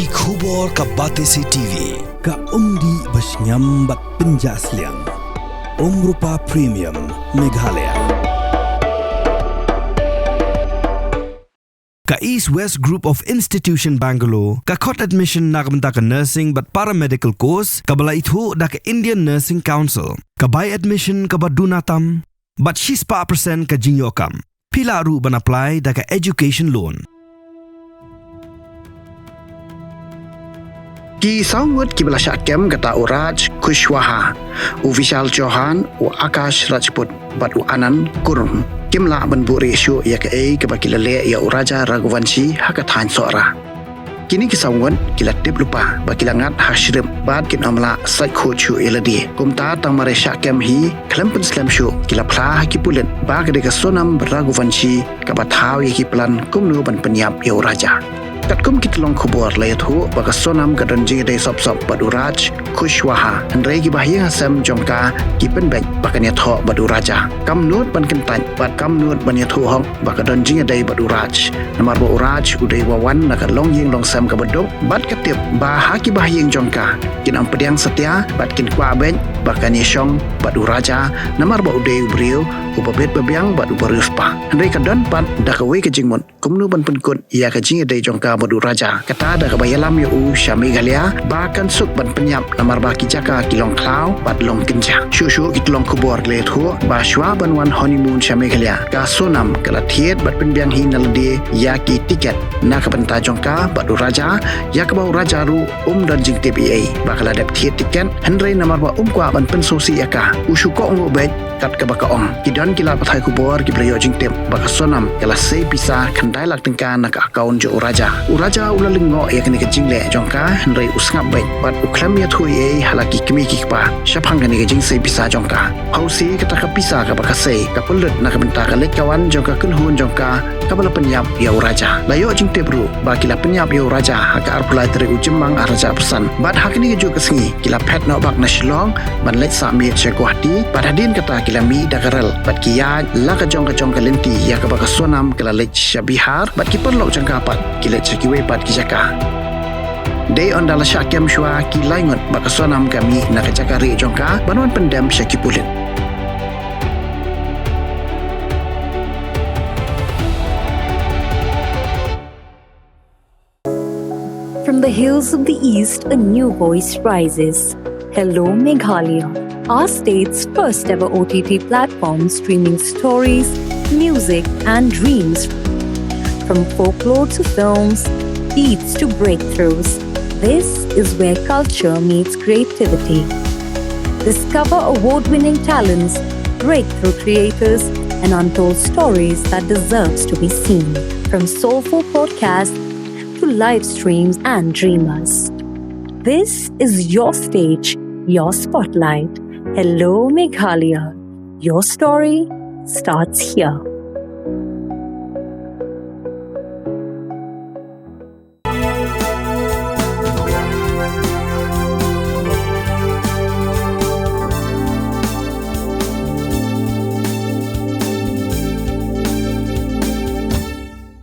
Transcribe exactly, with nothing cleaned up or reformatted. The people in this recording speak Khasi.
Ki khubor ka Batesi T V. Ka umdih ba shngiam bad pynjah sliang. Umrupa Premium, Meghalaya. Ka East West Group of Institution Bangalore ka khot admission na ka bynta ka nursing bad paramedical course kaba la ithuh da ka Indian Nursing Council. Ka bai admission kaba duna tam bad shispah percent ka jingïoh kam. Phi lah ruh ban apply da ka education loan. Ki saw ngut kiba la shah kem, kata u Raj Kushwaha, u Vishal Chauhan, u Akash Rajput bad u Anand Kurm, kim lah ban buhrieh shuh ïa kaei kaba ki la leh ïa u Raja Raghuvanshi ha ka thaiñ Sohra. Kine ki saw ngut ki la tip lypa ba ki la ngat ha shrip bad kin ym lah sait khuid shuh ïa lade. Kumta tang mar shah kem hi, khlem pynslem shuh ki la phla ha ki pulit ba ka dei ka Sonam Raghuvanshi kaba thaw ïa ki plan kumno ban pynïap ïa u Raja. Katkum ki tyllong khubor la ïathuh ba ka Sonam ka don jingïadei sop sop bad u Raj Kushwaha, hynrei ki bahaïing hasem jong ka ki pynbeit ba kan ïathoh bad u Raja. Kam nud ban kyntait bad kam nud ban ïathuh hok ba ka don jingïadei bad u Raj. Namar ba u Raj u dei uba wan na ka longïing longsem kaba duk bad ka tip ba ha ki bahaïing jong ka kin ym pdiang satia bad kin kwah beit ba kan ïashong bad u Raja, namar ba u dei u briew uba bit ba biang bad uba riewspah. Hynrei ka don pat da kawei ka jingmut kumno ban pynkut ïa ka jingïadei jong ka bad u Raja. Kata da kaba ïalam ïa u sha Meghalaya ba kan suk ban pynïap namar ba ki jaka ki long khlaw bad long kynjah. Shuh shuh ki tyllong khubor ki la ïathuh ba shuwa ban wan honeymoon sha Meghalaya, ka Sonam ka la thied bad pynbiang hi na lade ïa ki tiket na ka bynta jong ka bad u Raja, ïa kaba u Raja ruh um don jingtip ei ei ba ka la dep thied tiket, hynrei namar ba um kwah ban pynsngewsih ïa ka, u shu kohnguh beit kat kaba ka ong. Ki don ki lad pathai khubor kiba la ïoh jingtip ba ka Sonam ka la sei pisa khyndai lak tyngka na ka account jong u Raja. U Raja u la lyngngoh ïa kane ka jingleh jong ka, hynrei u sngap beit bad u khlem ïathuh ei ei ha la ki kmie ki kpa shaphang kane ka jingsei pisa jong ka. Hynrei kata ka pisa kaba ka sei ka pynlut na ka bynta ka leit ka wan jong ka kynhun jong ka kaba la pynïap ïa u Raja. La ïoh jingtip ruh ba ki la pynïap ïa u Raja ha ka arphew lai tarik u Jymmang arhajar arphew san. Bad ha kane ka juh ka sngi ki la phet noh bak na Shillong ban leit sah miet sha Guwahati. Bad hadien kata ki la mih da ka rel bad ki ïaid la ka jong ka jong ka lynti ïa kaba ka Sonam ka la leit sha Bihar bad ki paralok jong ka pat ki leit sha kiwei pat ki jaka. Dei ynda la shah kem shuwa ki lai ngut ba ka Sonam ka mih na ka jaka rieh jong ka ban wan pyndem sha ki pulit. From the hills of the East, a new voice rises. Hello, Meghalaya. Our state's first ever O T T platform streaming stories, music, and dreams. From folklore to films, beats to breakthroughs, this is where culture meets creativity. Discover award winning talents, breakthrough creators, and untold stories that deserves to be seen. From soulful podcasts to live streams and dreamers. This is your stage, your spotlight. Hello, Meghalaya. Your story starts here.